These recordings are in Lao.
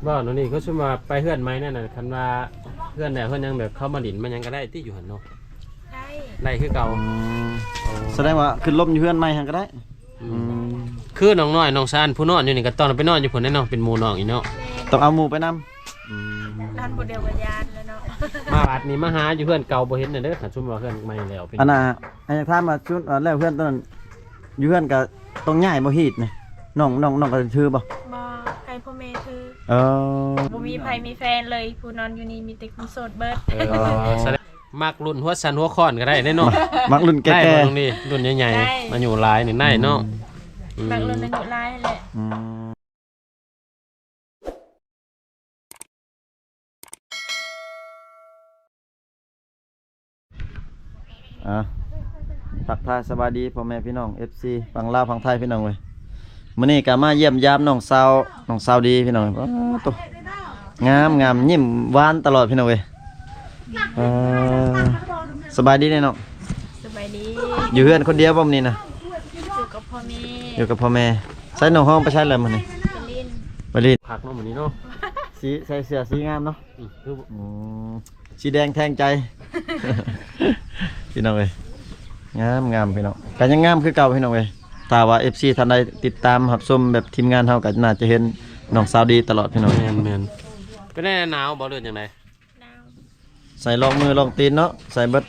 ບໍ່ ໂນ່ນນີ້ ຄືຊຸມວ່າໄປເຮືອນໃໝ່ນັ້ນນະ ຄັນວ່າເຮືອນໃດເຮືອນຫຍັງ ແບບເຂົາມາຫຼິ້ນມາຫຍັງກໍໄດ້ຕິ ຢູ່ຫັ້ນເນາະ? ໄດ້ ໄດ້ຄືເກົ່າ. ອືມ ສະແດງວ່າຂຶ້ນລົມຢູ່ເຮືອນໃໝ່ຫັ້ນກໍໄດ້. ອືມ ອືມ ຄືນ້ອງນ້ອຍ ນ້ອງຊານ ຜູ້ນອນຢູ່ນີ້ກໍຕ້ອງໄປນອນຢູ່ພຸ້ນແຫຼະເນາະ ເປັນໝູ່ນ້ອງອີກເນາະ. ແມ່ນ ຕ້ອງເອົາໝູ່ໄປນຳ. ອືມ ນອນຜູ້ດຽວກໍຢ້ານແລ້ວເນາະ. ມາບາດນີ້ມາຫາຢູ່ເຮືອນເກົ່າບໍ່ເຫັນເດີ ຖ້າຊຸມວ່າເຮືອນໃໝ່ແລ້ວເປັນ ອັນນ່າ ອັນຢາກຖາມວ່າຊຸມ ເອີ ແລ້ວເຮືອນຕົວນັ້ນ ຢູ່ເຮືອນກໍຕ້ອງຍ້າຍບໍ່ ຮີດນີ້ ນ້ອງ ນ້ອງ ນ້ອງກໍຖືບໍ່? ບໍ່ ໃຫ້ພໍ່ແມ່ຖື. ເອີ ບໍ່ມີໃຜມີແຟນເລີຍ ຜູ້ນອນຢູ່ນີ້ມີແຕ່ຄົນໂສດເບິດ. ເອີ ມັກລຸ້ນຫົວສັ່ນຫົວຄ້ອນກໍໄດ້ເດ້ເນາະ. ມັກລຸ້ນແກ່ໆ ໄດ້ບໍ່? ລຸ້ນໃຫຍ່ໆ ອາຍຸຫຼາຍນີ້ໄດ້ເນາະ. ອືມ ອືມ ມັກລຸ້ນອາຍຸຫຼາຍແຫຼະ. ອືມ ອ່າ ທັກທາຍສະບາຍດີພໍ່ແມ່ພີ່ນ້ອງ ເອັຟຊີ ຝັ່ງລາວຝັ່ງໄທພີ່ນ້ອງເອີຍ. ມື້ນີ້ກໍມາຢ້ຽມຢາມນ້ອງສາວ ນ້ອງສາວດີພີ່ນ້ອງເອີຍ. ປາດໂທ້ ງາມໆ ຍິ້ມຫວານຕະຫຼອດພີ່ນ້ອງເອີຍ. ເອີ ສະບາຍດີເດ້ນ້ອງ. ສະບາຍດີ. ຢູ່ເຮືອນຄົນດຽວບໍ່ມື້ນີ້ນະ? ຢູ່ກັບພໍ່ແມ່. ຢູ່ກັບພໍ່ແມ່. ໃສ່ນ້ອງຮອງໄປໃສແລ້ວມື້ນີ້? ໄປຫຼິ້ນ. ໄປຫຼິ້ນ. ຄັກເນາະມື້ນີ້ເນາະ. ສີ ໃສ່ເສື້ອສີງາມເນາະ. ອືມ ຄື ອືມ ສີແດງແທງໃຈ ພີ່ນ້ອງເອີຍ. ງາມໆ ພີ່ນ້ອງ ກໍຍັງງາມຄືເກົ່າພີ່ນ້ອງເອີຍ. ຖ້າວ່າເອັຟຊີທ່ານໃດຕິດຕາມຮັບຊົມແບບທີມງານເຮົາ ກໍໜ້າຈະເຫັນນ້ອງສາວດີຕະຫຼອດພີ່ນ້ອງ. ແມ່ນໆ. ເປັນແນວໜາວບໍ່ ຫຼືຈັ່ງໃດ? ໜາວ. ໃສ່ລອງມືລອງຕີນເນາະ ໃສ່ເບິດ.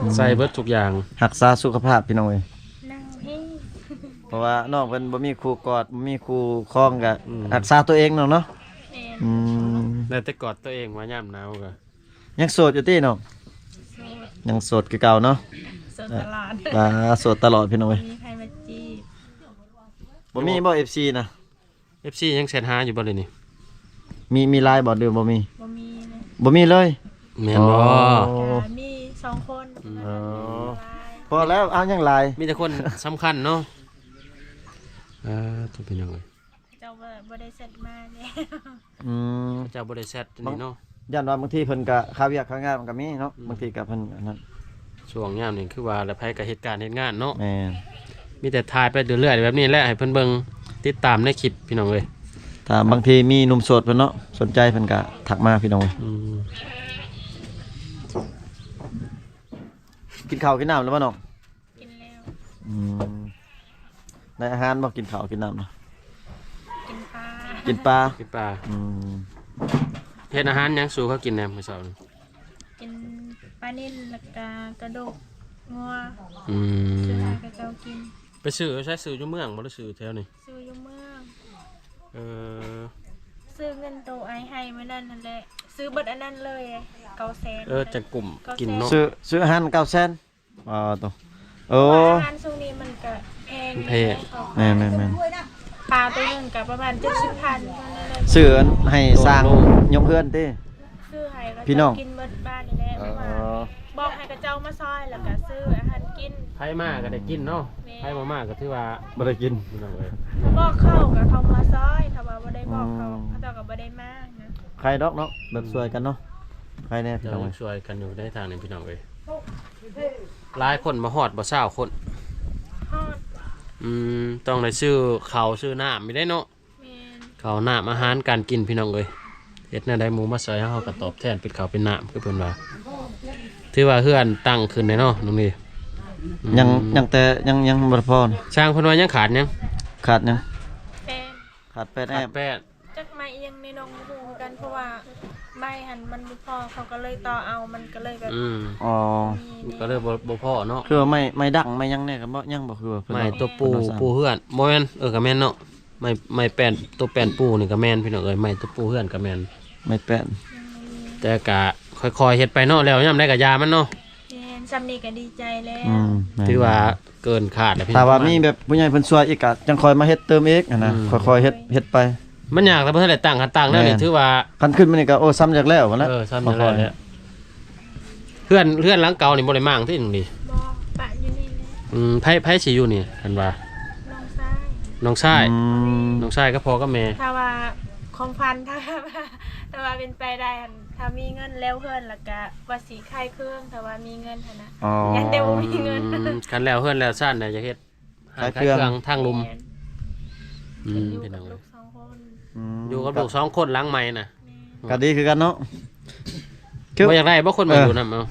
ອືມ ໃສ່ເບິດທຸກຢ່າງ ຮັກສາສຸຂະພາບພີ່ນ້ອງເອີຍ. ໜາວແຮງ. ເພາະວ່ານ້ອງເພິ່ນບໍ່ມີຄູ່ກອດ ບໍ່ມີຄູ່ຄອງ ກໍ ອືມ ຮັກສາຕົວເອງນ້ອງເນາະ. ແມ່ນ. ອືມ ໄດ້ແຕ່ກອດຕົວເອງວ່າຍາມໜາວກໍ ຍັງໂສດຢູ່ຕິນ້ອງ? ໂສດ. ຍັງໂສດຄືເກົ່າເນາະ. ໂສດຕະຫຼອດ. ອ່າ ໂສດຕະຫຼອດພີ່ນ້ອງເອີຍ. ບໍ່ມີໃຜມາຈີບ. ບໍ່ມີບໍ່ ເອັຟຊີນະ? ເອັຟຊີຍັງແຊັດຫາຢູ່ບໍ່ເລີຍນີ້? ມີ ມີລາຍບໍ່ ຫຼືບໍ່ມີ? ບໍ່ມີເລີຍ. ບໍ່ມີເລີຍ? ແມ່ນບໍ່? ອໍ ກໍມີສອງຄົນ. ອືມ ເອີ ພໍແລ້ວ ເອົາຫຍັງຫຼາຍ ມີແຕ່ຄົນສຳຄັນເນາະ. ເອີ ຕົວເປັນຫຍັງເອີຍ? ເຈົ້າບໍ່ ບໍ່ໄດ້ແຊັດມາແລ້ວ. ອືມ ເຈົ້າບໍ່ໄດ້ແຊັດນີ້ເນາະ. ຢ້ານວ່າບາງທີເພິ່ນກະຄາວຽກຄາວງານມັນກະມີເນາະ. ອືມ ບາງທີກະເພິ່ນອັນນັ້ນ ຊ່ວງຍາມນີ້ຄືວ່າແຫຼະ ໃຜກະເຮັດການເຮັດງານເນາະ. ແມ່ນ. ມີແຕ່ຖ່າຍໄປເລື້ອຍໆແບບນີ້ແຫຼະ ໃຫ້ເພິ່ນເບິ່ງ ຕິດຕາມໃນຄລິບພີ່ນ້ອງເອີຍ. ຖ້າບາງທີມີໜຸ່ມໂສດເພິ່ນເນາະ ສົນໃຈເພິ່ນກະທັກມາພີ່ນ້ອງເອີຍ. ອືມ ກິນເຂົ້າກິນນ້ຳແລ້ວບໍ່ນ້ອງ? ກິນແລ້ວ. ອືມ ໄດ້ອາຫານບໍ່? ກິນເຂົ້າກິນນ້ຳນະ? ກິນປາ. ກິນປາ. ກິນປາ. ອືມ ເຮັດອາຫານຫຍັງສູ່ເຂົາກິນແດ່ມື້ເຊົ້ານີ້? ກິນປານິນ ແລ້ວກະກະດູກງົວ. ອືມ ຊື້ໃຫ້ເຂົາເຈົ້າກິນ. ໄປຊື້ຢູ່ໃສ? ຊື້ຢູ່ເມືອງບໍ່ ຫຼືຊື້ແຖວນີ້? ຊື້ຢູ່ເມືອງ. ເອີ ຊື້ເງິນໂຕອ້າຍໃຫ້ມື້ນັ້ນຫັ້ນແຫຼະ ຊື້ເບິດອັນນັ້ນເລີຍ ເກົ້າແສນ. ເອີ ຈັ່ງກຸ້ມກິນເນາະ. ຊື້ ຊື້ອາຫານເກົ້າແສນ. ອໍ ໂຕ ໂອ້ ເພາະວ່າອາຫານຊ່ວງນີ້ມັນກະແພງ. ແພງ. ແມ່ນໆໆ. ປາໂຕໜຶ່ງກະປະມານເຈັດສິບພັນເທົ່ານັ້ນແຫຼະ. ຊື້ໃຫ້ສ້າງຍົກເຮືອນຕິ? ຊື້ໃຫ້ເຂົາເຈົ້າກິນເບິດບ້ານນີ້ແຫຼະ. ເອີ ເພາະວ່າບອກໃຫ້ເຂົາເຈົ້າມາຊ່ອຍ ແລ້ວກະຊື້ອາຫານກິນ. ໃຜມາກະໄດ້ກິນເນາະ. ແມ່ນ. ໃຜບໍ່ມາກະຖືວ່າບໍ່ໄດ້ກິນ ພີ່ນ້ອງເອີຍ. ຖ້າບອກເຂົາກະເຂົາມາຊ່ອຍ ຖ້າວ່າບໍ່ໄດ້ບອກເຂົາ ອືມ ເຂົາເຈົ້າກະບໍ່ໄດ້ມານະ. ໃຄດອກເນາະ ແບບ ອືມ ຊ່ວຍກັນເນາະ ໃຄແດ່ພີ່ນ້ອງເອີຍ. ເຈົ້າຊ່ວຍກັນຢູ່ໃນທາງນີ້ພີ່ນ້ອງເອີຍ. ຫຼາຍຄົນບໍ່ຮອດບໍ່ຊາວຄົນ. ຮອດ. ອືມ ຕ້ອງໄດ້ຊື້ເຂົ້າຊື້ນ້ຳອີກເດ້ເນາະ. ແມ່ນ. ເຂົ້ານ້ຳອາຫານການກິນພີ່ນ້ອງເອີຍ. ເຮັດແນວໃດໝູ່ມາຊ່ອຍເຮົາ ເຮົາກໍຕອບແທນເປັນເຂົ້າເປັນນ້ຳ ຄືເພິ່ນວ່າ. ຖືວ່າເຮືອນຕັ້ງຂຶ້ນແລ້ວເນາະນ້ອງນີ. ອືມ ຍັງ ຍັງແຕ່ ຍັງ ຍັງບໍ່ພໍ. ຊ່າງເພິ່ນວ່າຍັງຂາດຫຍັງ? ຂາດຫຍັງ? ແປ້ນ. ຂາດແປ້ນແອບ. ຂາດແປ້ນ. ຈັກໄມ້ອີ່ຫຍັງແດ່ນ້ອງບໍ່ຮູ້ຄືກັນ ເພາະວ່າໄມ້ຫັ້ນມັນບໍ່ພໍ ເຂົາກໍເລີຍຕໍ່ເອົາ ມັນກໍເລີຍແບບ ອືມ ອໍ ມີແດ່ ກໍເລີຍບໍ່ ບໍ່ພໍເນາະ. ຄືວ່າໄມ້ ໄມ້ດັງໄມ້ຫຍັງແດ່ກໍບໍ່ ຍັງບໍ່ ຄືວ່າເພິ່ນ ໄມ້ຕົວປູ່ ເພິ່ນວ່າສ້າງ ປູ່ເຮືອນ ບໍ່ແມ່ນ ເອີ ກໍແມ່ນເນາະ. ໄມ້ ໄມ້ແປ້ນ ຕົວແປ້ນປູ່ນີ້ກໍແມ່ນ ພີ່ນ້ອງເອີຍ. ໄມ້ຕົວປູ່ເຮືອນກໍແມ່ນ ໄມ້ແປ້ນ. ອືມ ແຕ່ກໍຄ່ອຍໆເຮັດໄປເນາະ ແລ້ວຍາມໃດກໍຢ່າມັນເນາະ. ແມ່ນ ຊ່ຳນີ້ກໍດີໃຈແລ້ວ. ອືມ ແມ່ນ ຖືວ່າເກີນຄາດແລ້ວພີ່ນ້ອງ. ຖ້າວ່າມີແບບຜູ້ໃຫຍ່ເພິ່ນຊ່ວຍອີກກໍຈັ່ງຄ່ອຍມາເຮັດເຕີມອີກຫັ້ນນະ. ອືມ ຄ່ອຍໆເຮັດ ເຮັດໄປ. ມັນຍາກແຕ່ບໍ່ທັນໄດ້ຕັ້ງ ຄັນຕັ້ງແລ້ວນີ້ ແມ່ນ ຖືວ່າ ຄັນຂຶ້ນມານີ້ກໍ ໂອ້ ຊ່ຳຢາກແລ້ວຫັ້ນແຫຼະ. ເອີ ຊ່ຳຢາກແລ້ວແຫຼະ. ເຮືອນ ເຮືອນຫຼັງເກົ່ານີ້ບໍ່ໄດ້ມ້າງຕິນ້ອງດີ? ບໍ່ ປະຢູ່ນີ້ແຫຼະ. ອືມ ໃຜ ໃຜຊິຢູ່ນີ້ ຄັນວ່າ? ນ້ອງຊາຍ. ນ້ອງຊາຍ. ອືມ ນ້ອງຊາຍກັບພໍ່ກັບແມ່. ຖ້າວ່າຄວາມຝັນ ຖ້າ ຖ້າວ່າເປັນໄປໄດ້ ຄັນ ຖ້າມີເງິນແລ້ວເຮືອນ ແລ້ວກະວ່າຊິຂາຍເຄື່ອງ ຖ້າວ່າມີເງິນຫັ້ນນະ. ອໍ ຢ້ານແຕ່ບໍ່ມີເງິນ. ອືມ ຄັນແລ້ວເຮືອນແລ້ວຊານນະ ຢາກເຮັດຮ້ານຂາຍເຄື່ອງ ຂາຍເຄື່ອງທາງລຸ່ມ. ແມ່ນ. ອືມ ຂຶ້ນຢູ່ກັບລູກສອງຄົນ. ອືມ ຢູ່ກັບລູກສອງຄົນຫຼັງໃໝ່ນະ ແມ່ນ ກໍດີຄືກັນເນາະ ຄື ບໍ່ຢາກໄດ້ບໍ່ຄົນມາ ເອີ ຢູ່ນຳ ເອົາ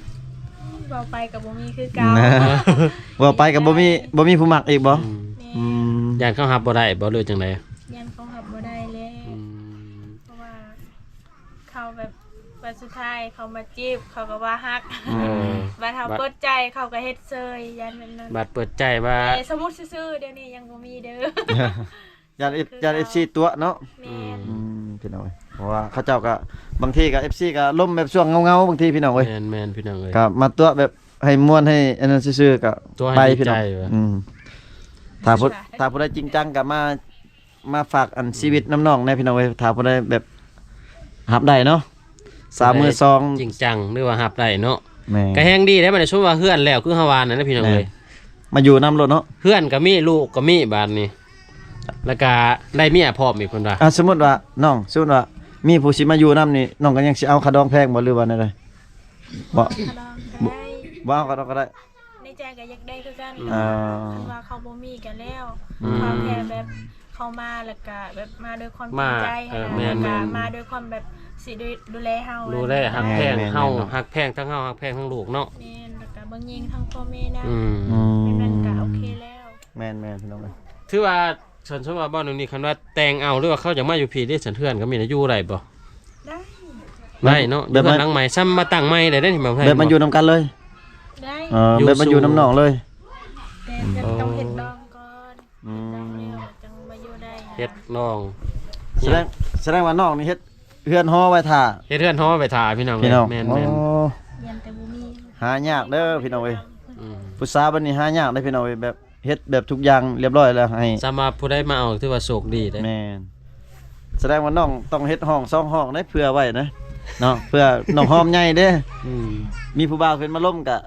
ເວົ້າໄປກໍບໍ່ມີຄືເກົ່າ ເວົ້າໄປກໍບໍ່ມີ ບໍ່ມີຜູ້ມັກອີກບໍ່? ອືມ ແມ່ນ ອືມ ຢ້ານເຂົາຮັບບໍ່ໄດ້ບໍ່ ຫຼືຈັ່ງໃດ? ຢ້ານເຂົາຮັບບໍ່ໄດ້ແຫຼະ ອືມ ເພາະວ່າເຂົາແບບ ບັດສຸດທ້າຍເຂົາມາຈີບ ເຂົາກໍວ່າຮັກ ເອີ ບັດເຮົາ ບັດເປີດໃຈເຂົາກໍເຮັດເຊີຍ ຢ້ານແບບນັ້ນ ບັດເປີດໃຈວ່າ ແຕ່ສົມມຸດຊື່ໆ ດຽວນີ້ຍັງບໍ່ມີເດີ ຢ້ານເອັຟ ຢ້ານເອັຟຊີຕົວະເນາະ ແມ່ນ ອືມ ອືມ ພີ່ນ້ອງເອີຍ ເພາະວ່າເຂົາເຈົ້າກໍ ບາງທີກໍເອັຟຊີກໍລົມແບບຊ່ວງເຫງົາໆ ບາງທີພີ່ນ້ອງເອີຍ ແມ່ນໆ ພີ່ນ້ອງເອີຍ ກໍມາຕົວະແບບໃຫ້ມ່ວນໃຫ້ອັນນັ້ນຊື່ໆ ກໍໄປພີ່ນ້ອງ ອືມ ຖ້າຜູ້ ຖ້າຜູ້ໃດຈິງຈັງກໍມາ ມາຝາກອັນຊີວິດນຳນ້ອງແດ່ພີ່ນ້ອງເອີຍ ຖ້າຜູ້ໃດແບບຮັບໄດ້ເນາະ ສາວມືສອງ ຈິງຈັງ ຫຼືວ່າຮັບໄດ້ເນາະ ແມ່ນ ກໍແຮງດີເດ້ ບັດນີ້ສົມມຸດວ່າເຮືອນແລ້ວ ຄືເຮົາວ່ານັ້ນນະພີ່ນ້ອງເອີຍ ແມ່ນ ມາຢູ່ນຳໂລດເນາະ ເຮືອນກໍມີ ລູກກໍມີ ບາດນີ້ ແລ້ວກໍໄດ້ເມຍພ້ອມອີກ ເພິ່ນວ່າ ອ່າ ສົມມຸດວ່ານ້ອງ ສົມມຸດວ່າມີຜູ້ຊິມາຢູ່ນຳນີ້ ນ້ອງກໍຍັງຊິເອົາຄ່າດອງແພງບໍ່ ຫຼືວ່າແນວໃດ? ບໍ່ ຄ່າດອງກໍໄດ້ ບໍ່ເອົາຄ່າດອງກໍໄດ້ ໃນໃຈກໍຢາກໄດ້ຄືກັນ ອືມ ຄັນວ່າເຂົາບໍ່ມີກໍແລ້ວ ອືມ ເຂົາແຄ່ແບບເຂົ້າມາ ແລ້ວກໍແບບມາດ້ວຍຄວາມຈິງໃຈ ມາ ເອີ ຫັ້ນນະ ແມ່ນໆ ແລ້ວກໍມາດ້ວຍຄວາມແບບຊິດູ ດູແລເຮົາ ດູແລ ຫັ້ນນະ ຮັກແພງເຮົາ ແມ່ນໆ ຮັກແພງທັງເຮົາ ຮັກແພງທັງລູກເນາະ ແມ່ນ ແລ້ວກໍເບິ່ງແຍງທັງພໍ່ແມ່ນຳ ອືມ ອືມ ແບບນັ້ນກໍໂອເຄແລ້ວ ແມ່ນໆ ພີ່ນ້ອງເອີຍ ຖືວ່າ ຄັນສົມມຸດວ່າບ່ອນນີ້ ຄັນວ່າແຕ່ງເອົາ ຫຼືວ່າເຂົາຢາກມາຢູ່ພີ້ເດ້ ຊັ້ນເຮືອນກໍມີນະ ຢູ່ໄດ້ບໍ່? ໄດ້ ໄດ້ເນາະ ແບບ ຢູ່ເຮືອນຫຼັງໃໝ່ ຊ່ຳມາຕັ້ງໃໝ່ໄດ້ເດ້ ແບບມາຢູ່ນຳກັນເລີຍ ໄດ້ ເອີ ຢູ່ ແບບມາຢູ່ນຳນ້ອງເລີຍ ແຕ່ເຮັດ ອືມ ຕ້ອງເຮັດດອງກ່ອນ ອືມ ເຮັດດອງແລ້ວຈັ່ງມາຢູ່ໄດ້ ເຮັດດອງ ສະແດງ ສະແດງວ່ານ້ອງນີ້ເຮັດເຮືອນຫໍໄວ້ຖ້າ ເຮັດເຮືອນຫໍໄວ້ຖ້າ ພີ່ນ້ອງ ພີ່ນ້ອງ ແມ່ນໆ ໂອ້ ຢ້ານແຕ່ບໍ່ມີ ຫາຍາກເດີພີ່ນ້ອງເອີຍ ອືມ ຜູ້ສາວບັດນີ້ຫາຍາກເດີພີ່ນ້ອງເອີຍ ແບບ ເຮັດແບບທຸກຢ່າງລຽບຮ້ອຍແລ້ວໃຫ້ ສາມາດຜູ້ໃດມາເອົາຖືວ່າໂຊກດີເດ້ ແມ່ນ ສະແດງວ່ານ້ອງຕ້ອງເຮັດຫ້ອງສອງຫ້ອງເດ້ ເພື່ອໄວ້ນະເນາະ ເພື່ອນ້ອງຫອມໃຫຍ່ເດ້ ອືມ ມີຜູ້ບ່າວຂຶ້ນມາລົມກະ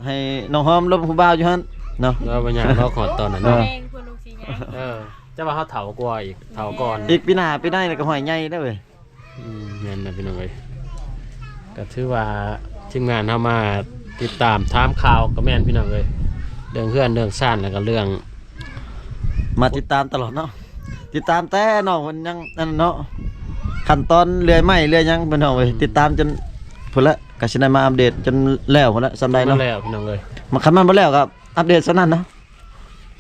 ໃຫ້ນ້ອງຫອມລົມຜູ້ບ່າວຢູ່ຫັ້ນເນາະ ແລ້ວບໍ່ຍາກ ລໍຮອດຕອນນັ້ນເນາະ ເອີ ແຮງຜູ້ລູກຊິໃຫຍ່ ເອີ ແຕ່ວ່າເຮົາເຖົ້າກວ່າອີກ ເຖົ້າກ່ອນ ອີກປີໜ້າປີໃນກໍຫ້ອຍໃຫຍ່ເດ້ເວີຍ ອືມ ແມ່ນນະພີ່ນ້ອງເອີຍ ກໍຖືວ່າທີມງານເຮົາມາຕິດຕາມຖາມຂ່າວກໍແມ່ນພີ່ນ້ອງເອີຍ ເລື່ອງເຮືອນເລື່ອງຊານ ແລ້ວກໍເລື່ອງ ມາຕິດຕາມຕະຫຼອດເນາະ ຕິດຕາມແຕ່ນ້ອງເພິ່ນຍັງອັນນັ້ນເນາະ ຂັ້ນຕອນເລື່ອຍໄມ້ເລື່ອຍຫຍັງພີ່ນ້ອງເອີຍ ອືມ ຕິດຕາມຈົນພຸ້ນລະ ກໍຊິໄດ້ມາອັບເດດຈົນແລ້ວພຸ້ນລະ ສ່ຳໃດເນາະ ແລ້ວພີ່ນ້ອງເອີຍ ມັນ ຄັນມັນບໍ່ແລ້ວກໍອັບເດດສ່ຳນັ້ນເນາະ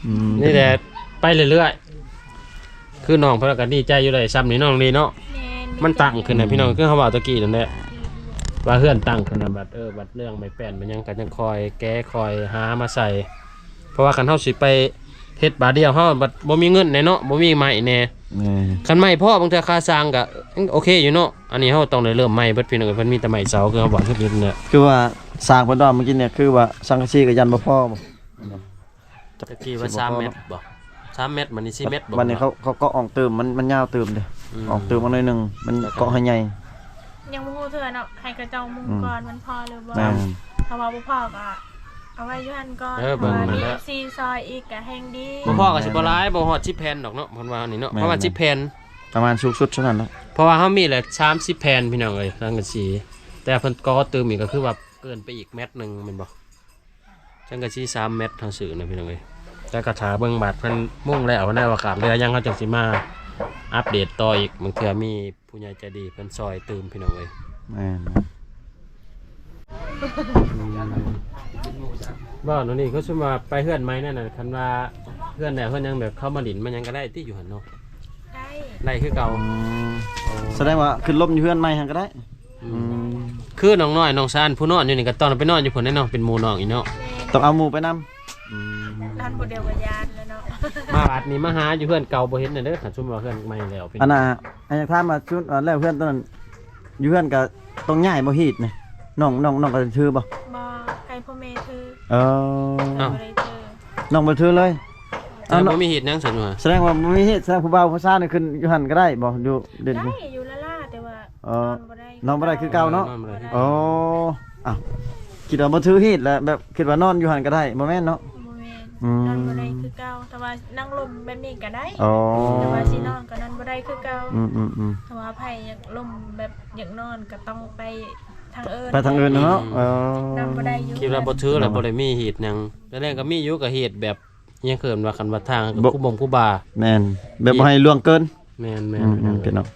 ອືມ ນີ້ແຫຼະ ໄປເລື້ອຍໆ ຄືນ້ອງເພິ່ນກໍດີໃຈຢູ່ໄດ້ຊ່ຳນີ້ເນາະ ນ້ອງລີເນາະ ແມ່ນ ມັນຕັ້ງຂຶ້ນນະ ອືມ ພີ່ນ້ອງ ຄືເຮົາເວົ້າຕະກີ້ນັ້ນແຫຼະ ອືມ ວ່າເຮືອນຕັ້ງຂຶ້ນນະ ບັດ ເອີ ບັດເລື່ອງໄມ້ແປ້ນມັນຫຍັງກໍຈັ່ງຄ່ອຍແກະຄ່ອຍຫາມາໃສ່ ເພາະວ່າຄັນເຮົາຊິໄປເຮັດບາດດຽວ ເຮົາບັດບໍ່ມີເງິນແດ່ເນາະ ບໍ່ມີໄມ້ແດ່ ແມ່ນ ຄັນໄມ້ພໍບາງເທື່ອຄ່າຊ່າງກໍໂອເຄຢູ່ເນາະ ອັນນີ້ເຮົາຕ້ອງໄດ້ເລີ່ມໃໝ່ເບິດ ພີ່ນ້ອງເອີຍ ເພິ່ນມີແຕ່ໄມ້ເສົາ ຄືເຮົາເວົ້າເມື່ອກີ້ນີ້ແຫຼະ ຄືວ່າຊ່າງເພິ່ນວ່າເມື່ອກີ້ນີ້ ຄືວ່າສັງກະສີກໍຢ້ານບໍ່ພໍບໍ່? ຕະກີ້ວ່າສາມແມັດບໍ່? ສາມແມັດ ບັດນີ້ສີ່ແມັດບໍ່? ບັດນີ້ເຂົາ ເຂົາກໍອອກຕື່ມ ມັນ ມັນຍາວຕື່ມເດ້ ອືມ ອອກຕື່ມມາໜ້ອຍໜຶ່ງ ມັນເກາະໃຫ້ໃຫຍ່ ຍັງບໍ່ຮູ້ເທື່ອເນາະ ໃຫ້ເຂົາເຈົ້າມຸງ ອືມ ກ່ອນ ມັນພໍຫຼືບໍ່ ແມ່ນ ຖ້າວ່າບໍ່ພໍກໍເອົາໄວ້ຢູ່ຫັ້ນກ່ອນ ເອີ ເບິ່ງ ເພາະວ່າມີ ແມ່ນແລ້ວ ເອັຟຊີ ຊ່ອຍອີກກໍແຮງດີ ບໍ່ພໍກໍຊິບໍ່ຫຼາຍ ບໍ່ຮອດສິບແຜ່ນດອກເນາະ ເພິ່ນວ່ານີ້ເນາະ ແມ່ນ ປະມານສິບແຜ່ນ ປະມານສູງສຸດສ່ຳນັ້ນແຫຼະ ເພາະວ່າເຮົາມີແຫຼະສາມສິບແຜ່ນ ພີ່ນ້ອງເອີຍ ສັງກະສີ ແຕ່ເພິ່ນກໍ່ຕື່ມອີກກໍຄືວ່າເກີນໄປອີກແມັດໜຶ່ງແມ່ນບໍ່? ສັງກະສີສາມແມັດເຮົາຊື້ນະພີ່ນ້ອງເອີຍ ແຕ່ກໍຖ້າເບິ່ງບາດເພິ່ນມຸງແລ້ວນະ ວ່າຂາດເຫຼືອຫຍັງເຮົາຈັ່ງຊິມາອັບເດດຕໍ່ອີກ ບາງເທື່ອມີຜູ້ໃຫຍ່ໃຈດີເພິ່ນຊ່ອຍຕື່ມພີ່ນ້ອງເອີຍ ແມ່ນ ອືມ ເວົ້າໂນນີ້ ຄືສົມວ່າໄປເຮືອນໃໝ່ນັ້ນນະ ຄັນວ່າເຮືອນໃດເຮືອນຫຍັງແບບເຂົ້າມາຫຼິ້ນມາຫຍັງກໍໄດ້ຕິ ຢູ່ຫັ້ນເນາະ ໄດ້ ໄດ້ຄືເກົ່າ ອືມ ສະແດງວ່າຂຶ້ນລົມຢູ່ເຮືອນໃໝ່ຫັ້ນກໍໄດ້ ອືມ ອືມ ຄືນ້ອງນ້ອຍ ນ້ອງຊານ ຜູ້ນອນຢູ່ນີ້ກໍຕ້ອງໄປນອນຢູ່ພຸ້ນແຫຼະເນາະ ເປັນໝູ່ນ້ອງອີກເນາະ ແມ່ນ ຕ້ອງເອົາໝູ່ໄປນຳ ອືມ ນອນຜູ້ດຽວກໍຢ້ານແລ້ວເນາະ ມາບາດນີ້ມາຫາຢູ່ເຮືອນເກົ່າບໍ່ເຫັນແລ້ວເດີ ຄັນສົມວ່າເຮືອນໃໝ່ແລ້ວເປັນ ອັນນ່າ ອັນຢາກຖາມວ່າຊຸດ ອັນແລ້ວເຮືອນຕົວນັ້ນ ຢູ່ເຮືອນກໍຕ້ອງຍ້າຍບໍ່ ຮີດນະ ນ້ອງ ນ້ອງ ນ້ອງກໍຖືບໍ່? ບໍ່ ໃຫ້ພໍ່ແມ່ຖື ເອີ ນ້ອງບໍ່ໄດ້ຖື ນ້ອງບໍ່ຖືເລີຍ ແຕ່ບໍ່ມີຮີດຫຍັງຊັ້ນວ່າ ສະແດງວ່າບໍ່ມີຮີດ ສະແດງຜູ້ບ່າວຜູ້ສາວນີ້ຂຶ້ນຢູ່ຫັ້ນກໍໄດ້ບໍ່? ຢູ່ ໄດ້ຢູ່ລະລາ ແຕ່ວ່າ ເອີ ນອນບໍ່ໄດ້ ນອນບໍ່ໄດ້ຄືເກົ່າເນາະ ເອີ ນອນບໍ່ໄດ້ ໂອ້ ອ້າວ ຄິດວ່າບໍ່ຖືຮີດແລ້ວ ແບບຄິດວ່ານອນຢູ່ຫັ້ນກໍໄດ້ ບໍ່ແມ່ນເນາະ ບໍ່ແມ່ນ ອືມ ນອນບໍ່ໄດ້ຄືເກົ່າ ແຕ່ວ່ານັ່ງລົມແບບນີ້ກໍໄດ້ ອໍ ແຕ່ວ່າຊິນອນກໍນອນບໍ່ໄດ້ຄືເກົ່າ ອືມໆໆ ແຕ່ວ່າໃຜຢາກລົມແບບຢາກນອນກໍຕ້ອງໄປທາງອື່ນ ໄປທາງອື່ນເນາະ ເອີ ນອນບໍ່ໄດ້ຢູ່ ຄິດວ່າບໍ່ຖືແລ້ວ ບໍ່ໄດ້ມີຮີດຫຍັງ ແຕ່ແລກກໍມີຢູ່ ກໍຮີດແບບ ຫຍັງເອີ້ນວ່າ ຄັນວ່າທາງກໍ ບໍ່ ຄູບົງຄູບາ ແມ່ນ ແບບບໍ່ໃຫ້ລ່ວງເກີນ ແມ່ນໆ ອືມ ພີ່ນ້ອງ ອືມ ພີ່ນ້ອງ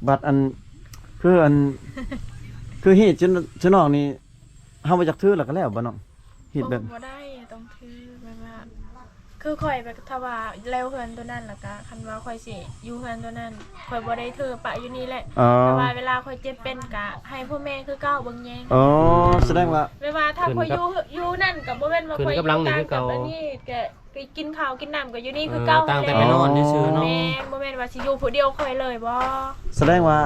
ບັດອັນ ຄືອັນ ຄືຮີດຊະ ຊະນອກນີ້ ເຮົາບໍ່ຢາກຖືແລ້ວກະແລ້ວບໍ່ນ້ອງ? ຮີດແບບ ບໍ່ໄດ້ ຕ້ອງຖື ແບບວ່າ ຄືຂ້ອຍແບບ ຖ້າວ່າແລ້ວເຮືອນໂຕນັ້ນ ແລ້ວກະຄັນວ່າຂ້ອຍຊິຢູ່ເຮືອນໂຕນັ້ນ ຂ້ອຍບໍ່ໄດ້ຖື ປະຢູ່ນີ້ແຫຼະ. ອໍ ແຕ່ວ່າເວລາຂ້ອຍເຈັບເປັນກະໃຫ້ພໍ່ແມ່ຄືເກົ່າເບິ່ງແຍງ. ອໍ ສະແດງວ່າ ແບບວ່າຖ້າຂ້ອຍຢູ່ ຢູ່ນັ້ນກະບໍ່ແມ່ນວ່າຂ້ອຍຢູ່ຕ່າງກັບອັນນີ້ ກະ ໄປກິນເຂົ້າກິນນ້ຳກໍຢູ່ນີ້ຄືເກົ່າ. ເອີ ຕ່າງແຕ່ໄປນອນຊື່ໆເນາະ. ແມ່ນ ບໍ່ແມ່ນວ່າຊິຢູ່ຜູ້ດຽວຂ້ອຍເລີຍບໍ່. ສະແດງວ່າ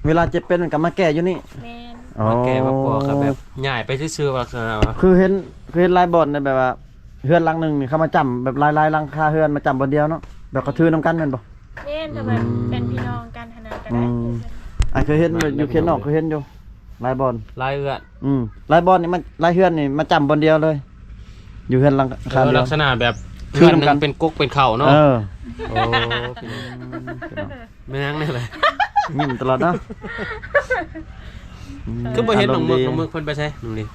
ໂອ້ ເວລາເຈັບເປັນມັນກໍມາແກ້ຢູ່ນີ້. ແມ່ນ ອໍ ມາແກ້ມາປົວກໍແບບຍ້າຍໄປຊື່ໆວ່າ ຄືເຫັນ ຄືເຫັນຫຼາຍບ່ອນນະ ແບບວ່າເຮືອນຫຼັງໜຶ່ງນີ້ ເຂົາມາຈ້ຳແບບຫຼາຍໆຫຼັງຄາເຮືອນມາຈ້ຳບ່ອນດຽວເນາະ ແບບເຂົາຖືນຳກັນແມ່ນບໍ່? ແມ່ນ ຖ້າແບບ ອືມ ເປັນພີ່ນ້ອງກັນຫັ້ນນະກໍໄດ້. ອືມ ອ້າຍເຄີຍເຫັນຢູ່ ຢູ່ເຂດນອກເຄີຍເຫັນຢູ່ ຫຼາຍບ່ອນ ຫຼາຍເຮືອນ. ອືມ ຫຼາຍບ່ອນນີ້ມັນ ຫຼາຍເຮືອນນີ້ມາຈ້ຳບ່ອນດຽວເລີຍ ຢູ່ເຮືອນຫຼັງຄາດຽວ. ເອີ ລັກສະນະແບບ ຄື ເຮືອນນຳກັນ ເປັນກົກເປັນເຂົ້າເນາະ. ເອີ ໂອ້ ພີ່ນ້ອງ ແມ່ນຫຍັງແນ່ລະ ຍິ້ມຕະຫຼອດເນາະ. ອືມ ຄືບໍ່ເຫັນນ້ອງເມິກ ອາລົມດີ ນ້ອງເມິກເພິ່ນໄປໃສນ້ອງລີ? ຍັ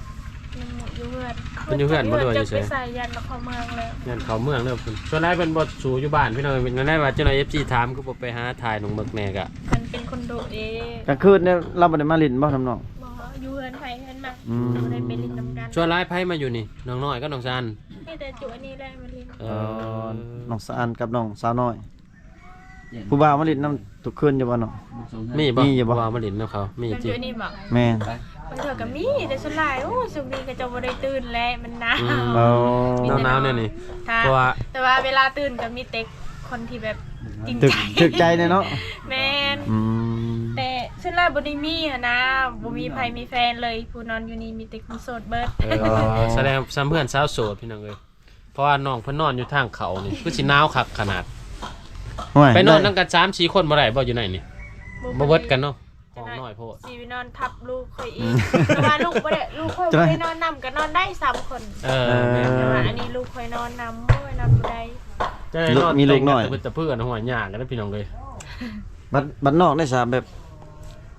ງຢູ່ເຮືອນ ເພິ່ນຢູ່ເຮືອນບໍ່ ຫຼືວ່າຢູ່ໃສ? ໄປໃສ ຢ້ານເຂົ້າເມືອງແລ້ວ ຢ້ານເຂົ້າເມືອງແລ້ວ. ສ່ວນຫຼາຍເພິ່ນບໍ່ສູ່ຢູ່ບ້ານ ພີ່ນ້ອງ. ຈັ່ງໃດວ່າເຈົ້ານ້ອຍ ເອັຟຊີ ຖາມຄືບໍ່ໄປຫາຖ່າຍນ້ອງເມິກແນ່ກະ ມັນເປັນຄົນດຸເດ້. ກາງຄືນນີ້ລາວບໍ່ໄດ້ມາຫຼິ້ນບໍ່ນຳນ້ອງ? ບໍ່ ຢູ່ເຮືອນໃຜເຮືອນມັນ. ອືມ ບໍ່ໄດ້ໄປຫຼິ້ນນຳກັນ. ສ່ວນຫຼາຍໃຜມາຢູ່ນີ້? ນ້ອງນ້ອຍກັບນ້ອງຊານ. ມີແຕ່ຈຸອັນນີ້ແຫຼະມາຫຼິ້ນ. ເອີ ເອີ ນ້ອງຊານກັບນ້ອງສາວນ້ອຍ. ຜູ້ບ່າວມາຫຼິ້ນນຳທຸກຄືນຢູ່ບໍ່ນ້ອງ? ມີບໍ່? ມີຢູ່ບໍ່? ຜູ້ບ່າວມາຫຼິ້ນນຳເຂົາ ມີຕິ? ແມ່ນ ບາງເທື່ອກໍມີ ແຕ່ສ່ວນຫຼາຍ ໂອ້ ຊ່ວງນີ້ເຂົາເຈົ້າບໍ່ໄດ້ຕື່ນແລ້ວ ມັນໜາວ. ອືມ ເອີ ໜາວໆແນວນີ້ ຖ້າ ເພາະວ່າ ແຕ່ວ່າເວລາຕື່ນກໍມີແຕ່ຄົນທີ່ແບບຈິງໃຈ ຖືກໃຈແນ່ເນາະ. ແມ່ນ ອືມ ແຕ່ສ່ວນຫຼາຍບໍ່ໄດ້ມີຫັ້ນນະ ບໍ່ມີໃຜມີແຟນເລີຍ ຜູ້ນອນຢູ່ນີ້ມີແຕ່ຄົນໂສດເບິດ. ເອີ ສະແດງຊ່ຳເຮືອນຊາວໂສດ ພີ່ນ້ອງເອີຍ. ເພາະວ່ານ້ອງເພິ່ນນອນຢູ່ທາງເຂົ້ານີ້ ຄືຊິໜາວຄັກຂະໜາດ. ໂອ້ຍ ໄປນອນນຳກັນສາມສີ່ຄົນບໍ່ໄດ້ບໍ່ ຢູ່ໃນນີ້? ບໍ່ ບໍ່ເບິດກັນເນາະ ຫ້ອງນ້ອຍໂພດ. ຊິໄປນອນທັບລູກຂ້ອຍອີກ ອືມ ແຕ່ວ່າລູກບໍ່ໄດ້ ລູກຂ້ອຍບໍ່ໄດ້ນອນນຳ ກໍນອນໄດ້ສາມຄົນ. ເອີ ເອີ ແມ່ນ ແຕ່ວ່າອັນນີ້ລູກຂ້ອຍນອນນຳ ໂອ້ຍ ນອນບໍ່ໄດ້. ຈະໄດ້ນອນ ມີລູກນ້ອຍ ແຕ່ງກັນຕະພຶດຕະເພີ້ນ ຫົວຍາກກັນພີ່ນ້ອງເອີຍ. ບັດ ບັດນອກໄດ້ສາ ແບບ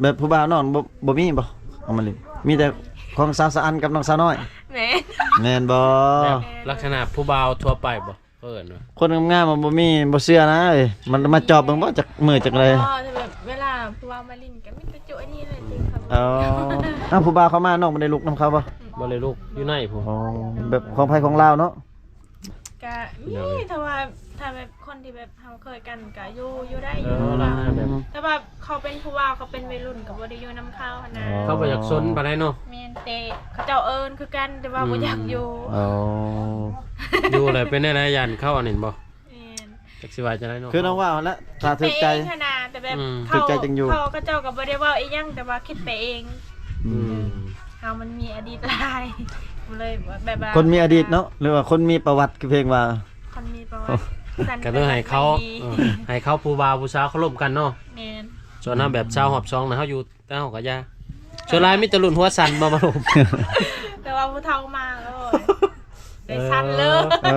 ແບບຜູ້ບ່າວນ້ອງບໍ່ ບໍ່ມີບໍ່ເອົາມາຫຼິ້ນ? ມີແຕ່ຂອງສາວສະອັນກັບນ້ອງສາວນ້ອຍ. ແມ່ນ ແມ່ນບໍ່? ແບບລັກສະນະຜູ້ບ່າວທົ່ວໄປບໍ່ ເອີ້ນວ່າ ຄົນງາມໆ ມັນບໍ່ມີ ບໍ່ເຊື່ອນະເອີຍ. ມັນມາຈອບເບິ່ງບໍ່ ຈັກມື້ຈັກໃດ. ອໍ ແຕ່ແບບເວລາຜູ້ບ່າວມາຫຼິ້ນກໍມີແຕ່ຈຸອັນນີ້ແຫຼະ. ອໍ ເອົ້າ ຜູ້ບ່າວເຂົ້າມາ ນ້ອງບໍ່ໄດ້ລຸກນຳເຂົາບໍ່? ບໍ່ໄດ້ລຸກ ຢູ່ໃນພຸ້ນ. ອໍ ແບບຂອງໃຜຂອງລາວເນາະ. ກະມີ ຖ້າວ່າ ຖ້າແບບຄົນທີ່ແບບເຮົາເຄີຍກັນກະຢູ່ ຢູ່ໄດ້ຢູ່. ເອີ ແຕ່ວ່າເຂົາເປັນຜູ້ບ່າວ ເຂົາເປັນໄວລຸ້ນ ກະບໍ່ໄດ້ຢູ່ນຳເຂົາຫັ້ນນະ. ເຂົາບໍ່ຢາກສົນປານໃດເນາະ. ແມ່ນ ແຕ່ເຂົາເຈົ້າເອີ້ນຄືກັນ ແຕ່ວ່າບໍ່ຢາກຢູ່. ອືມ ເອີ ຢູ່ແລ້ວເປັນແນວໃດ ຢ້ານເຂົາອັນນີ້ບໍ່? ແມ່ນ ຈັກຊິວ່າຈັ່ງໃດເນາະ. ຄືນ້ອງວ່າຫັ້ນແຫຼະ ຖ້າຖືກໃຈ ຄິດໄປເອງຫັ້ນນະ ແຕ່ແບບ ອືມ ຖືກໃຈຈຶ່ງຢູ່. ເຂົາ ເຂົາເຈົ້າກໍບໍ່ໄດ້ເວົ້າອີ່ຫຍັງ ແຕ່ວ່າຄິດໄປເອງ. ອືມ ເຮົາມັນມີອະດີດຫຼາຍ ເລີຍແບບວ່າ ຄົນມີອະດີດເນາະ ຫຼືວ່າຄົນມີປະຫວັດ ຄືເພງວ່າ ຄົນມີປະຫວັດ. ກໍເລີຍໃຫ້ເຂົາ ເອີ ໃຫ້ເຂົາຜູ້ບ່າວຜູ້ສາວເຄົາລົບກັນເນາະ. ແມ່ນ ສ່ວນເຮົາແບບສາວຮອບສອງນະ ເຮົາຢູ່ ແຕ່ເຮົາກໍຢ່າ ສ່ວນຫຼາຍມີແຕ່ລຸ້ນຫົວສັ່ນບໍ່ມາລົມ. ແຕ່ວ່າຜູ້ເຖົ້າມາ ໂອ້ຍ ໄດ້ສັ່ນເລີຍ. ເອີ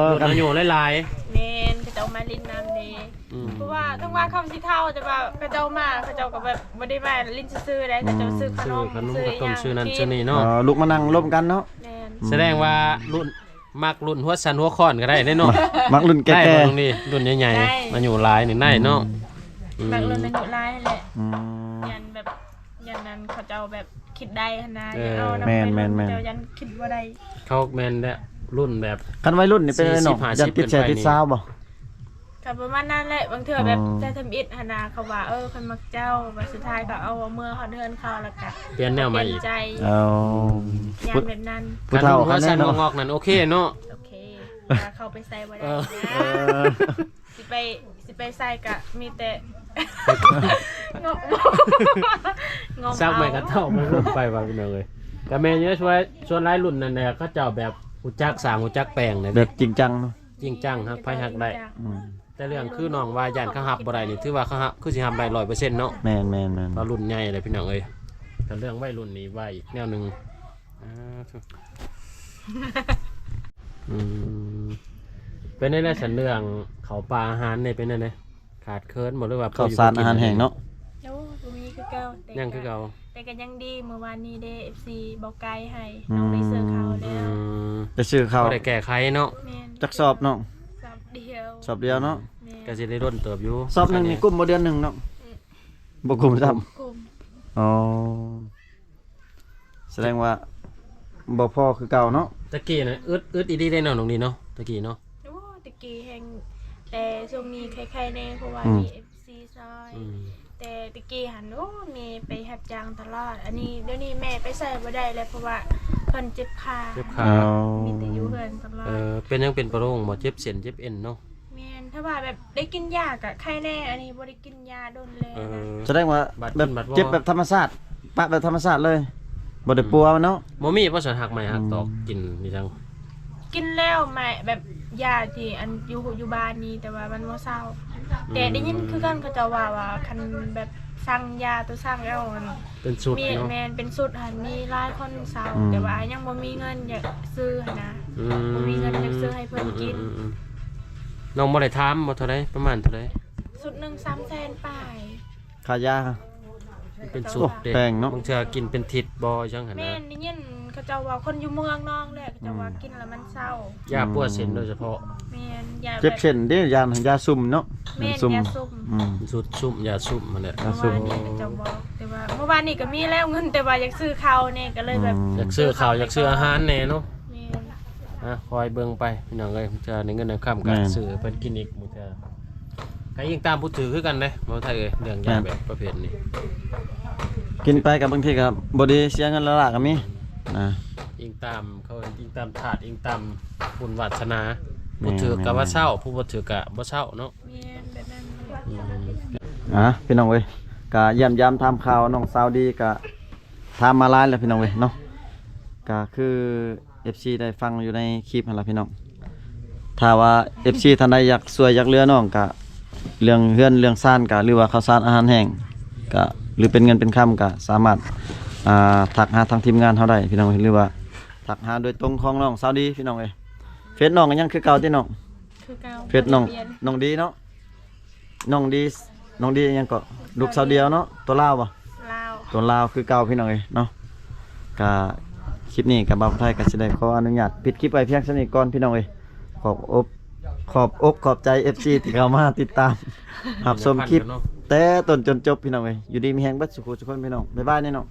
ລຸ້ນອາຍຸຫຼາຍໆ. ແມ່ນ ເຂົາເຈົ້າມາຫຼິ້ນນຳເດ້. ອືມ ເພາະວ່າເຖິງວ່າເຂົາຊິເຖົ້າ ແຕ່ວ່າເຂົາເຈົ້າມາ ເຂົາເຈົ້າກໍແບບບໍ່ໄດ້ມາຫຼິ້ນຊື່ໆໃດ໋ ເຂົາເຈົ້າຊື້ຂະໜົມ ຊື້ຂະໜົມ ຊື້ຫຍັງ ຊື້ນັ້ນ ຊື້ນີ້ເນາະ. ເອີ ລຸກມານັ່ງລົມກັນເນາະ. ແມ່ນ ສະແດງວ່າລຸ້ນ ມັກລຸ້ນຫົວສັ່ນຫົວຄ້ອນກໍໄດ້ເດ້ເນາະ. ມັກລຸ້ນແກ່ໆ ໄດ້ບໍ່ນ້ອງນີ້? ລຸ້ນໃຫຍ່ໆ ອາຍຸຫຼາຍນີ້ໄດ້ເນາະ. ອືມ ອືມ ມັກລຸ້ນອາຍຸຫຼາຍຫັ້ນແຫຼະ. ອືມ ຢ້ານແບບ ຢ້ານນັ້ນເຂົາເຈົ້າແບບຄິດໄດ້ຫັ້ນນະ. ເອີ ຢ້ານເອົານຳ ແມ່ນໆໆ ເຂົາເຈົ້າຢ້ານຄິດບໍ່ໄດ້. ເຂົາແມ່ນແຫຼະ ລຸ້ນແບບ ຄັນໄວລຸ້ນນີ້ເປັນໄດເນາະ? ສີ່ສິບ ຫ້າສິບ ຢ້ານຕິດໃສ່ຕິດສາວບໍ່? ກໍປະມານນັ້ນແຫຼະ ບາງເທື່ອແບບ ອໍ ໃຈທຳອິດຫັ້ນນະ ເຂົາວ່າ ເອີ ຂ້ອຍມັກເຈົ້າ ບາດສຸດທ້າຍກໍເອົາເອົາເມືອເຮືອນເຂົາ ແລ້ວກໍປ່ຽນແນວໃໝ່ອີກ. ເອົາ ຢ້ານແບບນັ້ນ ຜູ້ເຖົ້າ ຄັນເຂົາແນວງອກໆນັ້ນ ໂອເຄເນາະ. ໂອເຄ ວ່າເຂົາໄປໃສ່ບໍ່ໄດ້. ເອີ ນະ ເອີ ຊິໄປ ຊິໄປໃສ່ກໍມີແຕ່ ງອກ ສັກໄມ້ກະເທົ້າໄປວ່າ ພີ່ນ້ອງເອີຍ. ກໍແມ່ນຢູ່ ສ່ວນ ສ່ວນຫຼາຍລຸ້ນນັ້ນແຫຼະ ເຂົາເຈົ້າແບບຮູ້ຈັກສ້າງ ຮູ້ຈັກແປງນະ ແບບຈິງຈັງເນາະ. ຈິງຈັງ ຮັກໃຜຮັກໄດ້. ອືມ ແຕ່ເລື່ອງຄືນ້ອງວ່າຢ້ານເຂົາຮັບບໍ່ໄດ້ນີ້ ຖືວ່າເຂົາຮັບ ຄືຊິຮັບໄດ້ຮ້ອຍເປີເຊັນເນາະ. ແມ່ນໆໆ ວ່າລຸ້ນໃຫຍ່ແລ້ວພີ່ນ້ອງເອີຍ. ແຕ່ເລື່ອງໄວລຸ້ນນີ້ວ່າອີກແນວໜຶ່ງ. ອາ ອືມ ເປັນແນວໃດຊັ້ນ ເລື່ອງເຂົ້າປາອາຫານນີ້ເປັນແນວໃດ? ຂາດເຂີນບໍ່ ຫຼືວ່າ ເຂົ້າສານອາຫານແຫ້ງເນາະ? ໂອ້ ບໍ່ມີຄືເກົ່າ ຍັງຄືເກົ່າ. ແຕ່ກໍຍັງດີ ມື້ວານນີ້ເດ້ ເອັຟຊີ ບໍ່ໄກໃຫ້ ອືມ ນ້ອງໄດ້ຊື້ເຂົ້າແລ້ວ. ອືມ ໄດ້ຊື້ເຂົ້າ ພໍໄດ້ແກ້ໄຂເນາະ. ແມ່ນ ຈັກສອບນ້ອງ? ສອບດຽວ. ອບດຽວເນາະ ແມ່ນ ກໍຊິໄດ້ດົນເຕີບຢູ່ ສອບໜຶ່ງນີ້ ໃຄແດ່ ກຸ້ມບໍ່ເດືອນໜຶ່ງເນາະ? ອືມ ບໍ່ກຸ້ມຊ້ຳ ກຸ້ມ ອໍ ສະແດງວ່າບໍ່ພໍຄືເກົ່າເນາະ ຕະກີ້ນະ ອຶດ ອຶດອີ່ຫຼີເດ້ເນາະ ນ້ອງນີ້ເນາະ ຕະກີ້ເນາະ ໂອ້ ຕະກີ້ແຮງ ແຕ່ຊ່ວງນີ້ໄຄໆແດ່ ເພາະວ່າ ອືມ ມີເອັຟຊີຊ່ອຍ ອືມ ແຕ່ຕະກີ້ຫັ້ນ ໂອ້ ແມ່ໄປຮັບຈ້າງຕະຫຼອດ ອັນນີ້ ດຽວນີ້ແມ່ໄປໃສບໍ່ໄດ້ແລ້ວ ເພາະວ່າເພິ່ນເຈັບຂາ ເຈັບຂາ ອໍ ມີແຕ່ຢູ່ເຮືອນຕະຫຼອດ ເອີ ເປັນຫຍັງ ເປັນປະໂລງບໍ່? ເຈັບເສັ້ນເຈັບເອັນເນາະ ແມ່ນ ຖ້າວ່າແບບໄດ້ກິນຢາກະໄຄແດ່ ອັນນີ້ບໍ່ໄດ້ກິນຢາດົນແລ້ວນະ ເອີ ສະແດງວ່າ ບາດ ແບບ ບາດ ເຈັບແບບທຳມະຊາດ ປະແບບທຳມະຊາດເລີຍ ບໍ່ໄດ້ ອືມ ປົວມັນເນາະ ບໍ່ມີບໍ່? ສັນຫັກໄມ້ຫັກ ອືມ ຕອກກິນອີ່ຫຍັງ ກິນແລ້ວ ໄມ້ແບບຢາທີ່ອັນຢູ່ ຢູ່ບ້ານນີ້ ແຕ່ວ່າມັນບໍ່ເຊົາ ອືມ ແຕ່ໄດ້ຍິນຄືກັນ ເຂົາເຈົ້າວ່າ ວ່າຄັນແບບສັ່ງຢາ ໂຕສັ່ງເອົາ ເປັນຊຸດເນາະ ແມ່ນ ເປັນຊຸດຫັ້ນ ມີຫຼາຍຄົນເຊົາ ອືມ ແຕ່ວ່າຍັງບໍ່ມີເງິນຢາກຊື້ຫັ້ນນະ ອືມ ບໍ່ມີເງິນຢາກຊື້ໃຫ້ເພິ່ນກິນ ອືມໆ ນ້ອງບໍ່ໄດ້ຖາມບໍ່ ເທົ່າໃດ ປະມານເທົ່າໃດ? ຊຸດໜຶ່ງສາມແສນປາຍ ຄ່າຢາ ເປັນຊຸດເດ້ ໂອ້ ແພງເນາະ ບາງເທື່ອກິນເປັນທິດບໍ່ ຫຍັງຫັ້ນນະ ແມ່ນ ໄດ້ຍິນເຂົາເຈົ້າວ່າຄົນຢູ່ເມືອງນອກແຫຼະ ເຂົາເຈົ້າວ່າ ອືມ ກິນແລ້ວມັນເຊົາ ຢາປົວເສັ້ນໂດຍສະເພາະ ແມ່ນ ຢາແບບ ເຈັບເສັ້ນເດ້ ຢາ ຢາຊຸມເນາະ ແມ່ນ ຊຸມ ຢາຊຸມ ອືມ ຊຸດຊຸມ ຢາຊຸມຫັ້ນແຫຼະ ຢາຊຸມ ປະມານນີ້ ເຂົາເຈົ້າບອກ ແຕ່ວ່າມື້ວານນີ້ກໍມີແລ້ວເງິນ ແຕ່ວ່າຢາກຊື້ເຂົ້າແດ່ ກໍເລີຍແບບ ອືມ ຢາກຊື້ເຂົ້າ ຢາກຊື້ອາຫານແດ່ເນາະ ແມ່ນ ອ່ະ ຄອຍເບິ່ງໄປພີ່ນ້ອງເອີຍ ເທື່ອໄດ້ເງິນໄດ້ຄຳກໍ ແມ່ນ ຊື້ໃຫ້ເພິ່ນກິນອີກ ບາງເທື່ອ ກໍອີງຕາມຜູ້ຖືກຄືກັນເດ້ ບໍ່ໄທເອີຍ ເລື່ອງຢາ ແມ່ນ ແບບປະເພດນີ້ ກິນໄປກໍບາງທີກໍບໍ່ດີ ເສຍເງິນຫຼາຍໆກໍມີນະ ອີງຕາມເຂົາ ອີງຕາມທາດ ອີງຕາມບຸນວາສະໜາ ຜູ້ຖືກກໍວ່າເຊົາ ຜູ້ບໍ່ຖືກກໍບໍ່ເຊົາເນາະ ແມ່ນ ແບບນັ້ນ ອືມ ອ່ະ ພີ່ນ້ອງເອີຍ ກໍຢ້ຽມຢາມຖາມຂ່າວນ້ອງສາວດີ ກໍຖາມມາຫຼາຍແລ້ວພີ່ນ້ອງເອີຍເນາະ ກໍຄື ເອັຟຊີ ໄດ້ຟັງຢູ່ໃນຄລິບຫັ້ນລະພີ່ນ້ອງ ຖ້າວ່າ ເອັຟຊີ ທ່ານໃດຢາກຊ່ວຍຢາກເຫຼືອນ້ອງກະ ເລື່ອງເຮືອນເລື່ອງຊານກະ ຫຼືວ່າເຂົ້າສານອາຫານແຫ້ງກະ ຫຼືເປັນເງິນເປັນຄຳກະ ສາມາດ ອ່າ ທັກຫາທາງທີມງານເຮົາໄດ້ພີ່ນ້ອງ ຫຼືວ່າທັກຫາໂດຍຕົງຂອງນ້ອງສາວດີພີ່ນ້ອງເອີຍ ເຟສນ້ອງກໍຍັງຄືເກົ່າຕິນ້ອງ? ຄືເກົ່າ ເຟສນ້ອງ ບໍ່ໄດ້ປ່ຽນ ນ້ອງດີເນາະ ນ້ອງດີ ນ້ອງດີຫຍັງເກາະ ລູກສາວດຽວເນາະ ຕົວລາວບໍ່? ລາວ ຕົວລາວຄືເກົ່າພີ່ນ້ອງເອີຍເນາະ ກະຄລິບນີ້ກະບ່າວໄທກະຊິໄດ້ຂໍອະນຸຍາດປິດຄລິບໄວ້ພຽງສ່ຳນີ້ກ່ອນພີ່ນ້ອງເອີຍ ຂອບອົບ ຂອບອົກຂອບໃຈ ເອັຟຊີ ທີ່ເຂົ້າມາຕິດຕາມຮັບຊົມຄລິບແຕ່ຕົ້ນຈົນຈົບພີ່ນ້ອງເອີຍ ຢູ່ດີມີແຮງເບິດສູ່ຜູ້ສູ່ຄົນພີ່ນ້ອງ ບາຍບາຍແນ່ນ້ອງ.